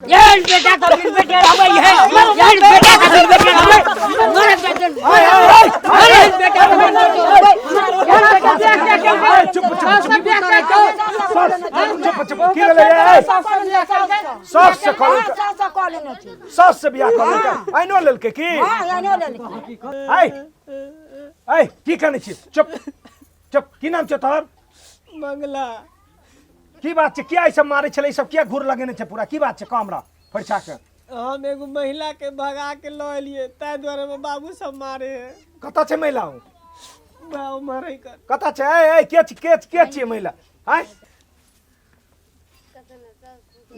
एहन बेटा तऽ बिन बेटे रहबै एहन एहन बेटा तऽ बिन बेटे रहबै मरे बेटे मरे बेटा तऽ बिन बेटे रहबै एहन बेटा चुप चुप चुप चुप चुप की भेलै ए सास से कऽ लेलकै सास कऽ लेने छै सास से बियाह कऽ लेलकै आइनो लेलकै की हँ एनो लेलकै ऐ ऐ की करै छी चुप चुप की नाम छौ तोहर मंगला की बात छै किया ई सब मारै छलै ई सब किया घूर लगेने छै पूरा की बात छै कह हमरा फरिछा के हम एगो महिला के भगा के लऽ एलियै ताहि दुआरे हमर बाबू सब मारे है कतऽ छै महिला ओ बाबू मारे कर कतऽ छै ऐ ऐ के छी के के छियै महिला आँय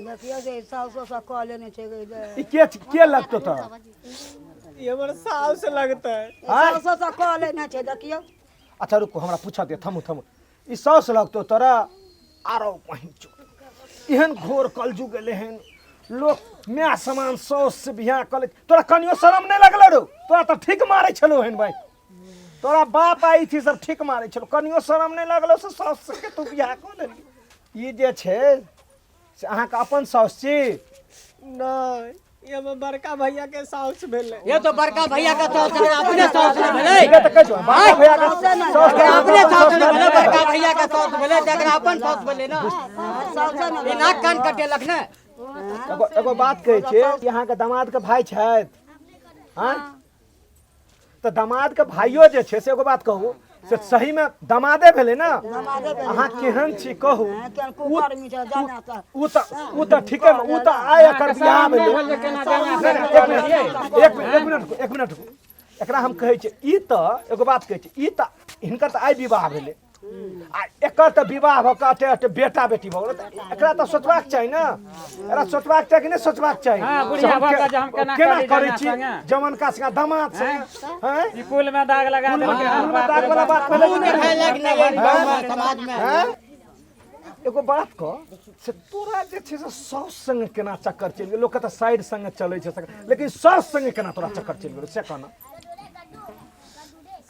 देखियौ जे साउसो सब कऽ लेने छै गे जे। ई के छी- के लगतो तऽ ई हमर साउस लगतै आँय? साउसो सब कऽ लेने छै देखियौ अच्छा रुकू हमरा पूछऽ दे थमू थमू ई साउस लगतो तोरा आरो बहिन चो एहन घोर कलजुग एलै हन लोक माय समान साउस से बियाह कऽ ले तोरा कनियो शरम नहि लगलो रौ तोरा तऽ ठीक मारै छलौ हन भाई तोरा बाप आई थी सब ठीक मारै छलौ कनियो शरम नहि लगलो से साउस के तू बियाह कऽ लेली ई जे छै से अहाँके अपन साउस छी नहि ई हमर बड़का भैया के साउस भेलै ये तो बड़का भैया का साउस है अपने साउस ने भेलै ठीके तऽ कहै छौ बड़का भैया के साउस एकरा अपने साउस ने भेलै बड़का भैया का साउस भेलै तऽ एकरा अपन साउस भेलै ना ई नाक कान कटेलक ने एगो एगो बात कहै छियै कि अहाँके दामादके भाय छथि आँय तऽ दामादके भाइयो जे छै से एगो बात कहू से सहीमे दामादे भेलै ने अहाँ केहन छी कहू केहन कुकर्मी छै जाने तऽ ओ तऽ ठीके ओ तऽ आइ एकर बियाह भेलै नहि, नहि, एक मिनट एक मिनट एक मिनट रुकू, एक मिनट रुकू। एकरा हम कहै छियै ई तऽ एगो बात कहै छी ई तऽ हिनकर तऽ आइ विवाह भेलै आ एकर तऽ विवाह भऽ कऽ अटे अटे बेटा बेटी भऽ गेलै तऽ एकरा तऽ सोचबाक चाही ने एकरा सोचबाक चाही कि नहि सोचबाक चाही हाँ, बुढ़िया से हम भऽ कऽ जे हम केना केना करी करै जमाना छी संगे? जवनका संगे दामाद संगे हैं ई कुल में दाग लगा देलकै हन, कुल में बाप दाग रे वाला बाप। बात भेलै कि नहि? देखाय लायक नहि है गाँव में समाज में हैं? एगो बात कह से तोरा जे छै से साउस संगे केना चक्कर चलि गेल लोकके तऽ साइड संगे चलै छै लेकिन साउस संगे केना तोरा चक्कर चलि गेल से कहना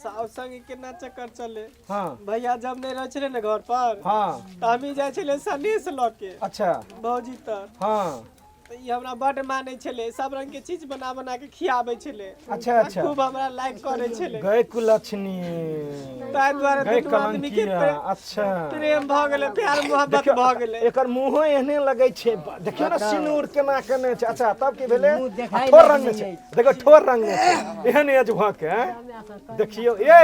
साउस संगे केना चक्कर चले हाँ भैया जब नहीं रहे छलै ने घर पर हाँ तऽ हमही जाइ छलियै सनेस लऽ के अच्छा भौजी तर हाँ तऽ ई हमरा बड्ड मानै छलै सब रंग के चीज बना बना के खियाबै छलै अच्छा अच्छा खूब हमरा लाइक करै छलै गए कुलक्षणी ताहि दुआरे गए दुनू आदमी के कलंकिया अच्छा प्रेम भऽ गेलै प्यार मोहब्बत देखियौ भऽ गेलै एकर मुँहो एहने लगै छै देखियौ ने सिनूर केना केने छै अच्छा तब की भेलै मुँह आ देखाइ ठोर लायक रंगने नहि छै देखियौ ठोर रंगने छै एहन एज भऽ के देखियौ ए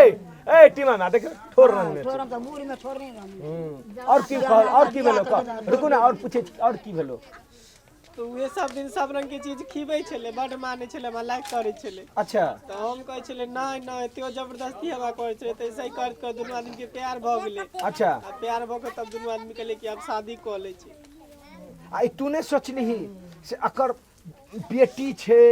ए टीमा ना देखियौ ठोर रंगने छै ठोर हम तऽ बूढ़ में ठोर नहीं रंगने और की कहल और की भेलो कह रुकू ना और पूछे और की भेलो तऽ उहे सब दिन सब रंग के चीज खिबै छलै बड्ड मानै छलै हमरा लाइक करै छलै अच्छा तऽ हम कहै छलै नहि नहि एतेक जबरदस्ती हमरा करै छलै तऽ ऐसे ही करैत करैत दुनू आदमी के प्यार भऽ गेलै अच्छा आ प्यार भऽ कऽ तब दुनू आदमी कहलियै कि आब शादी कऽ लै छी आ ई तू नहि सोचलिही से एकर बेटी छै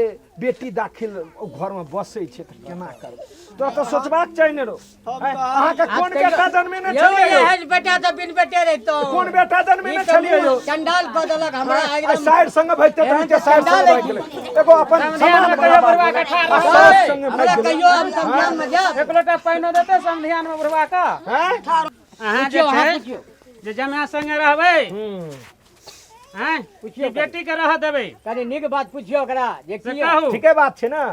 बेटी दाखिल घरमे बसै छै तऽ केना करबै तोरा तऽ सोचबाक चाही ने रो अहाँके कोन बेटा जन्मेने यौ छलियै यौ एहन बेटा तऽ बिन बेटे रहितौ कोन बेटा जन्मेने छलियै यौ चंडाल कऽ देलक हमरा आ एकदम साइड संग भजते तऽ के साइड संग भागि गेलै एगो अपन समान कहियो बुढ़वा के ठाढ़ आ सास संग हमरा भागि गेलै कहियो हम समझान में जायब एक लोटा पानिओ देतै समधियान में बुढ़वा के हैं अहाँ जे पूछियौ, अहाँ छै पूछियौ। जे जमाय संगे रहबै हूँ हैं कि बेटी के रह देबै कनि नीक बात पुछियौ ओकरा जे से की कहू ठीके बात छै ने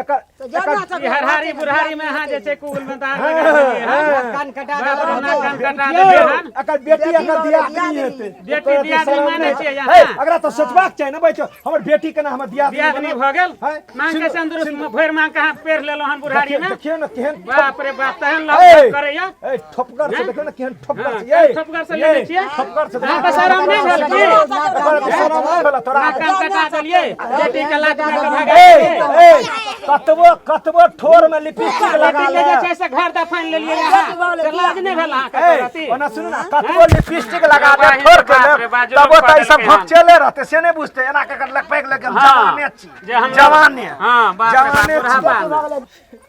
एकर तऽ जब ना ई हरहारी बुढ़हारी में अहाँ जे छै कुल में दाग लगा देलियै हन। कान कटा बाप रे, देलक नाक कान कटा देलियै हन। एकर बेटी एकर दियादनी हेतै बेटी दियादनी मानै छियै हे अहाँ? एकरा तऽ सोचबाक चाही ने बैठ हमर बेटी केना हमर दियादनी दियादनी भऽ गेल हैं? मांग के सिन्दूर भरि मांग के अहाँ पेर लेलहुँ हन बुढ़ारी में देखियौ ने केहन बाप रे बाप तहन ए, लग करैया ए ठोपगर से देखियौ ने केहन ठोपगर हाँ, से ए ठोपगर से लेने छियै? ठोपगर से अहाँके शरम नहि भेल की? एकर शरम नहि भेल तोरा नाक कान कटा देलियै बेटी के लात मारि के भगा ए देलियै ए कतबो कतबो ठोर में लिपस्टिक लगा बेटी के ले जे छै से घर दफानि लेलियै अहाँ से लाज नहि भेल अहाँके ए रति ओना सुनू ना कतबो लिपस्टिक लगा दे बाप ठोर के रे ले बाप, तबो जुलुम तऽ ई सब कऽ देलकै हन। भोकचेले रहते से नहि बुझते एना के कर लग पैक लग हम हाँ, जवाने छी जे हम जवाने हाँ, बाप रे बाप, जवाने बुढ़ापा छी मे।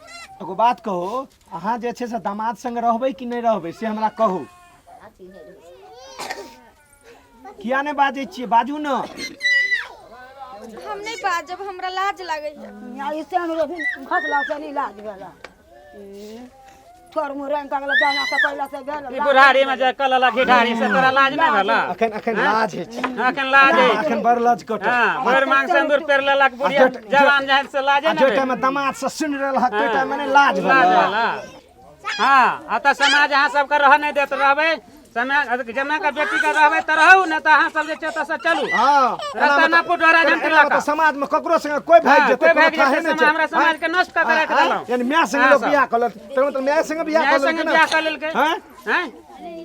एगो बात कहू अहाँ जे छै से दामाद संग रहबै कि नहि रहबै से हमरा कहू किया नहि बाजै छियै बाजू ने हम नहीं बाजब हमरा लाज लागै है ऐसे हम घसला से नहीं लाज भेला ठोर मुँह रंग कऽ गेल दाना से कैला से भेल। ई बुढ़ारी में जे कलला घिढारी से तोरा लाज नहि भेल? अखन अखन लाज होइ छै। अखन लाज होइ छै। अखन बड़ लाज कटल। हाँ, भरि मांग सिन्दूर पेर लेलक बुढ़िया जवान जाइत से लाजे आ नहि जे भेल। टाइम में दामाद से सुनि रहल हक ते टाइम में नहि लाज लाज भेल। भेल। हाँ, अतः समाज अहाँ सबके रहऽ नहि देत। रहबै समय जमा के बेटी के रहबै तऽ रहू, नहि तऽ अहाँ सब जे छै ओतऽ से चलू। हाँ, रास्ता ना पुट राजन एना तिलक। तऽ समाज में ककरो संगे कोई भागि हाँ, जेतै, कोई कोनो भागि थाहे जेतै, नहि छै। हमरा समाज के नष्ट कऽ के राखि हाँ, देलहुँ। यानी माय संगे हाँ, लोक सब। बियाह कऽ लेलक, तकर मतलब माय संगे बियाह माय कऽ लेलकै संगे ने? बियाह कऽ लेलकै। हाँ? हैं?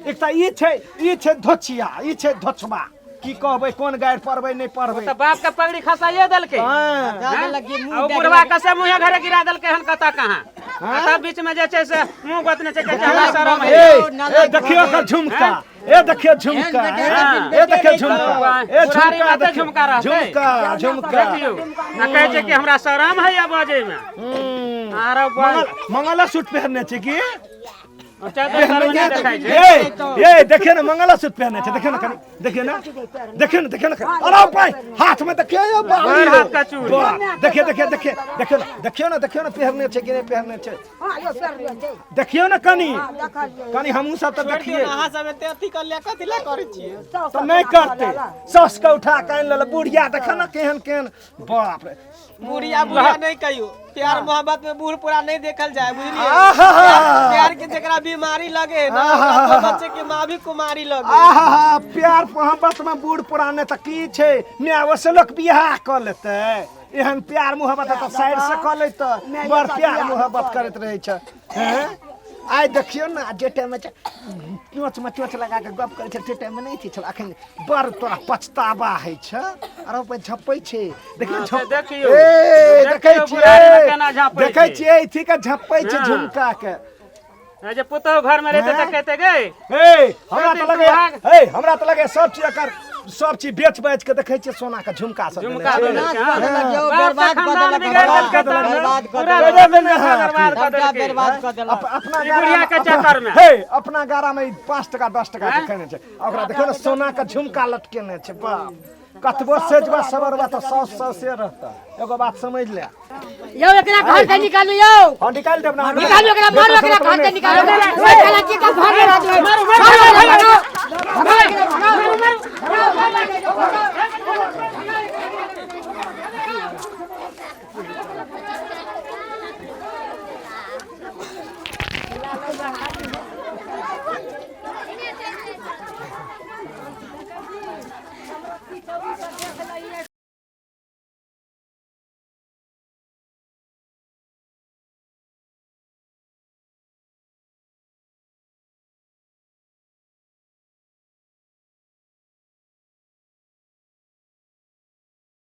एक तऽ ई छै, ई छै धोचिया, ई छै धोचबा। की कहबै, कोन गारि पढ़बै नहि पढ़बै। तऽ बाप के पगड़ी खसाइए देलकै। हाँ। हैं? आ ओ बुढ़वा के से मुँहे घरे गिरा देलकै हन कतऽ कहाँ। आ तब बीच में जे छै से मुँह गोतने छै, कहै छै हमरा शरम ए, है। ए, देखियो ओकर झुमका, ए देखियो झुमका, ए देखियो झुमका, ए बुढ़ारी झुमका में तऽ देखियो। झुमका रहतै। झुमका झुमका देखियौ आ कहै छै कि हमरा शरम है बजै में। आरो मंगल मंगलसूत्र पहिरने छै की? चादर शरम नहि देखाइ छै। ए ए, देखियो ने, मंगलसूत्र पहिरने छै। देखियो ने कनी, देखियो ने, देखियो ने, देखियो ने। अरे भाई, हाथ में देखियो यो बाली। भरि हाथ का चूड़ी। वाह, देखियो देखियो देखियो देखियो ने, देखियो ने, देखियो ने, पहिरने छै कि नहि पहिरने छै। हाँ यो पेर छै। देखियो ने कनी देखलियै। कनी, हमहूँ सब तऽ देखिए। अहाँ सब एते अथी कर लिया, कथी लए करै छियै? साउस तऽ नहि करतै? सास के उठा के आनि लेलक बुढ़िया। देख ने केहन केहन, बाप रे। बुढ़िया बुढ़िया नहीं कहियो। प्यार मोहब्बत में बूढ़ पूरा नहीं देखल जाए, बुझलिए? आहा! प्यार के जकरा बीमारी लगे ना, ओकरा तो बच्चे के माँ भी कुमारी लगे। आहा, प्यार मोहब्बत में बूढ़ पुराने तऽ की छै? माय ओसे लोक बियाह कऽ लेतै? एहन प्यार मोहब्बत तऽ साइड से कऽ लेतै। बड़ प्यार मोहब्बत करैत रहै छै। हैं, आइ देखियौ ने, जे टाइममे छै चोचमे चोच लगा कऽ गप करै छै, ते टाइममे नहि अथी छल। अखन बड़ तोरा पछतावा होइ छै। आरो पे झपै छै, देखियौ। हाँ, झप से देखियौ। ए देखै देखियौ बुढ़ारी मे छियै, केना झपै देखै छै। छियै, ठीक है, झपै छै हाँ। झुमका के। आ जे पुतहु घर में रहतै तऽ कहतै गै ए, हमरा तऽ कहतै लगे तू भाग। ए, हमरा तऽ लगे सब चीज एकर सब चीज बेच बेच के देखै छियै, सोना के झुमका सब देने झुमका छै। देने छै, हाँ। देलक यौ, बाप के बर्बाद कऽ खानदान देलक बिगाड़ि हमरा। देलकै तऽ बर्बाद कऽ पूरा देलक। बर्बाद कऽ सबटा देलकै। बर्बाद कऽ देलक। अपना ई बुढ़िया के चक्कर में। हे, अपना गारा में 5 टका 10 टका के हैं? खेने छै। आ ओकरा देखियौ ने, सोना के झुमका लटकेने छै। बाप, कतबो सेजबा सबरबा तऽ सौ सौ से रहता। एगो बात समझ ले यौ, एकरा घर से निकालू यौ। हाँ, निकालि देब ना। निकालू एकरा, मारू एकरा, घर से निकालू। ओए साला के का घर में रहत है? मारू मारू मारू, मारू।